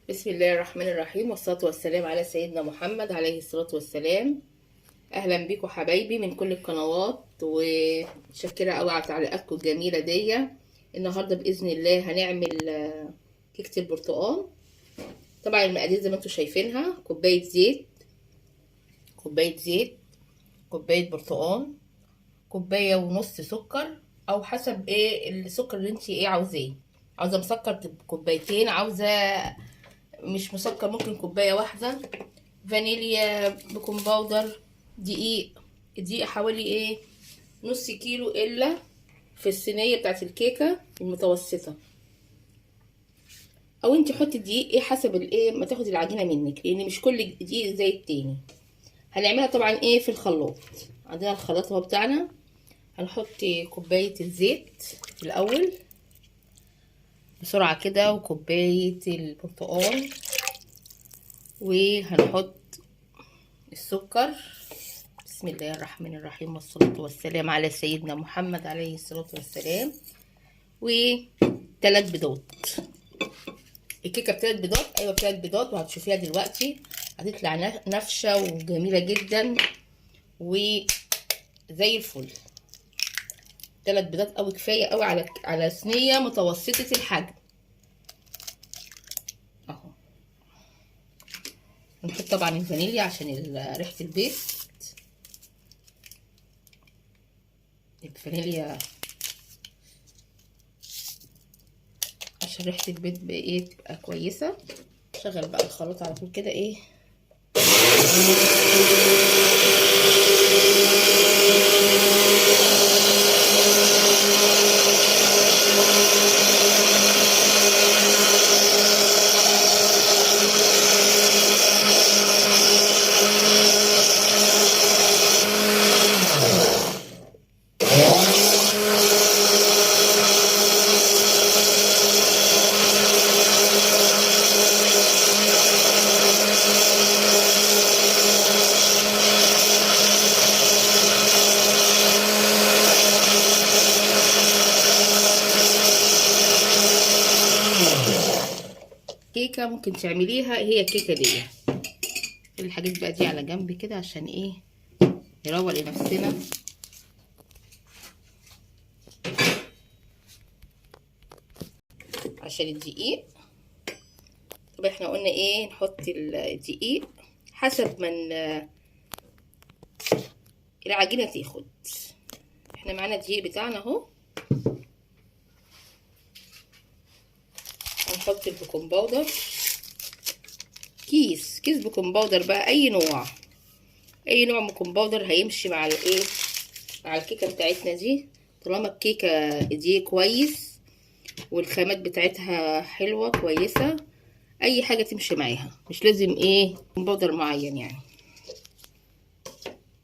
بسم الله الرحمن الرحيم، والصلاة والسلام على سيدنا محمد عليه الصلاة والسلام. اهلا بيكم حبايبي من كل القنوات، ومتشكرة قوي على تعليقاتكم الجميلة دي. النهاردة بإذن الله هنعمل كيكة البرتقال. طبعا المقادير زي ما انتم شايفينها: كوباية زيت، كوباية زيت، كوباية برتقال، كوباية ونص سكر، او حسب ايه السكر اللي انت ايه عاوزاه. عاوزة مسكر كوبايتين، عاوزة مش مسكر ممكن كوباية واحدة، فانيليا، baking powder، دقيق. الدقيق حوالي ايه نص كيلو الا في الصينية بتاعت الكيكة المتوسطة، او انت حطي الدقيق ايه حسب الايه ما تاخدي العجينة منك، لان مش كل دقيق زي التاني. هنعملها طبعا ايه في الخلاط. عندنا الخلاط اهو بتاعنا. هنحط كوباية الزيت الاول بسرعة كده، وكوباية البرتقال، وهنحط السكر. بسم الله الرحمن الرحيم، والصلاة والسلام على سيدنا محمد عليه الصلاة والسلام. وثلاث بيضات. الكيكة بثلاث بيضات، ايوه بثلاث بيضات، وهتشوفيها دلوقتي هتطلع نافشة وجميلة جدا وزي الفل. 3 بيضات قوي، كفاية قوي على صينية متوسطة الحجم اهو. نحط طبعا الفانيليا عشان ريحة البيض. الفانيليا عشان ريحة البيض بايه تبقى كويسة. شغل بقى الخلاط على طول كده ايه. كيكة ممكن تعمليها هي الكيكه دي. الحاجات بقى دي على جنب كده عشان ايه نروق لنفسنا. عشان الدقيق، طب احنا قلنا ايه نحط الدقيق حسب ما العجينة تاخد. احنا معانا الدقيق بتاعنا اهو. هنحط ال baking powder، كيس baking powder بقى، اي نوع، اي نوع baking powder هيمشي مع الايه مع الكيكه بتاعتنا دي. طالما الكيكه دي كويس والخامات بتاعتها حلوة كويسة، اي حاجة تمشي معاها، مش لازم ايه baking powder معين يعني.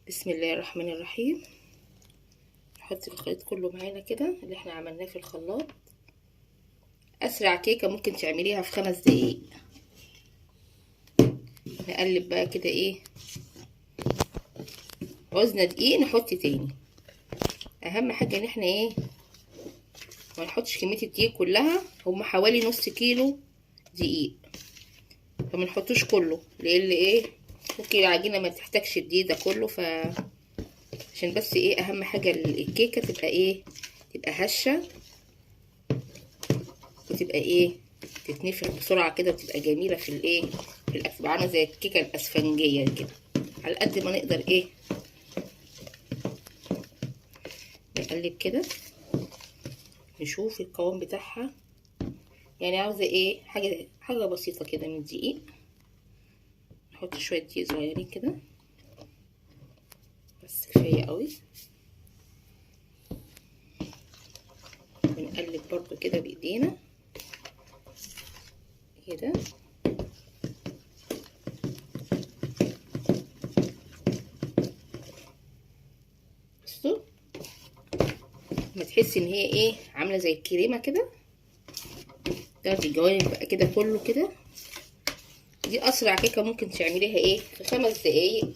بسم الله الرحمن الرحيم. نحط الخليط كله معانا كده اللي احنا عملناه في الخلاط. اسرع كيكة ممكن تعمليها في 5 دقايق. نقلب بقى كده ايه، عوزنا دقيق نحط تاني. اهم حاجة ان احنا ايه ما نحطش كمية الدقيق كلها، هم حوالي نص كيلو دقيق، فما نحطوش كله لان ايه ممكن العجينة ما تحتاجش الدقيق ده كله. ف عشان بس ايه اهم حاجة الكيكه تبقى ايه تبقى هشه وتبقى ايه تتنفخ بسرعة كده، وتبقى جميلة في الايه في الاكل، عامله زي الكيكه الاسفنجيه كده. على قد ما نقدر ايه نقلب كده نشوف القوام بتاعها. يعني عاوزه ايه حاجة بسيطة كده من الدقيق. نحط شوية دقيق صغيرين كده بس كفاية قوي. ونقلب برضو كده بايدينا كده. بصوا ما تحسي ان هي ايه عامله زي الكريمة كده. تاخدي الجوانب بقى كده كله كده. دي اسرع كيكة ممكن تعمليها ايه في 5 دقايق.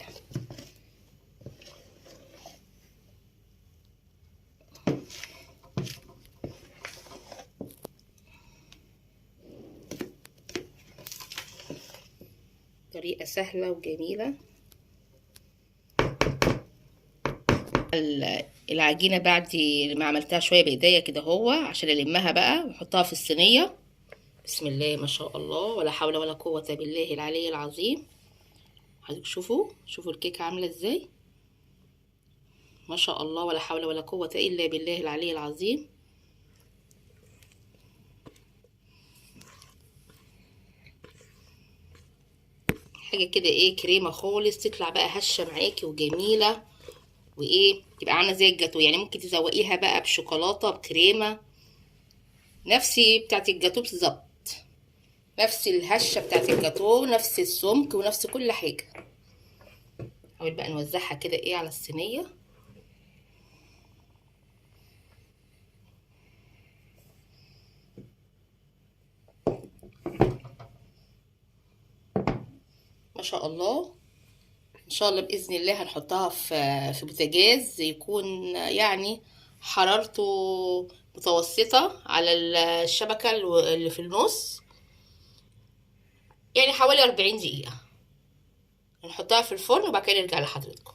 طريقة سهلة وجميلة. العجينة بعد ما عملتها شوية بايديا كده هو عشان المها بقى واحطها في الصينية. بسم الله ما شاء الله، ولا حول ولا قوة بالله العلي العظيم. حضرتك شوفوا الكيكة عاملة ازاي، ما شاء الله، ولا حول ولا قوة الا بالله العلي العظيم. حاجة كده ايه، كريمة خالص، تطلع بقى هشة معاكي وجميلة، وايه تبقى عاملة زي الجاتو. يعني ممكن تزوقيها بقى بشوكولاتة، بكريمة، نفس بتاعت الجاتو بالظبط، نفس الهشة بتاعت الجاتو، نفس السمك ونفس كل حاجة. حاول بقى نوزعها كده ايه على الصينية. ما شاء الله. ان شاء الله باذن الله هنحطها في بوتاجاز يكون يعني حرارته متوسطه على الشبكة اللي في النص، يعني حوالي 40 دقيقة. هنحطها في الفرن وبعد كده نرجع لحضرتكم.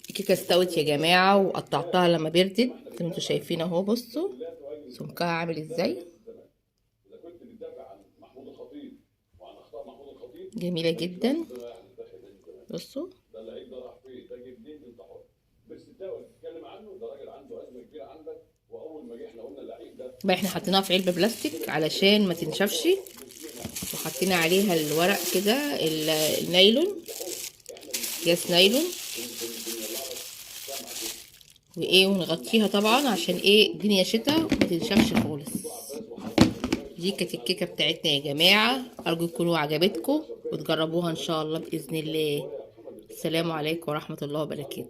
الكيكه استوت يا جماعة، وقطعتها لما بردت زي ما انتوا شايفين اهو. بصوا سمكها عامل ازاي، جميلة جدا. بصوا بقى احنا حطيناها في علبة بلاستيك علشان ما تنشفش، وحطينا عليها الورق كده النايلون، اكياس نايلون، وايه ونغطيها طبعا عشان ايه الدنيا شتا وما تنشفش خالص. دي كانت الكيكه بتاعتنا يا جماعة، ارجو تكونوا عجبتكم وتجربوها ان شاء الله باذن الله. السلام عليكم ورحمة الله وبركاته.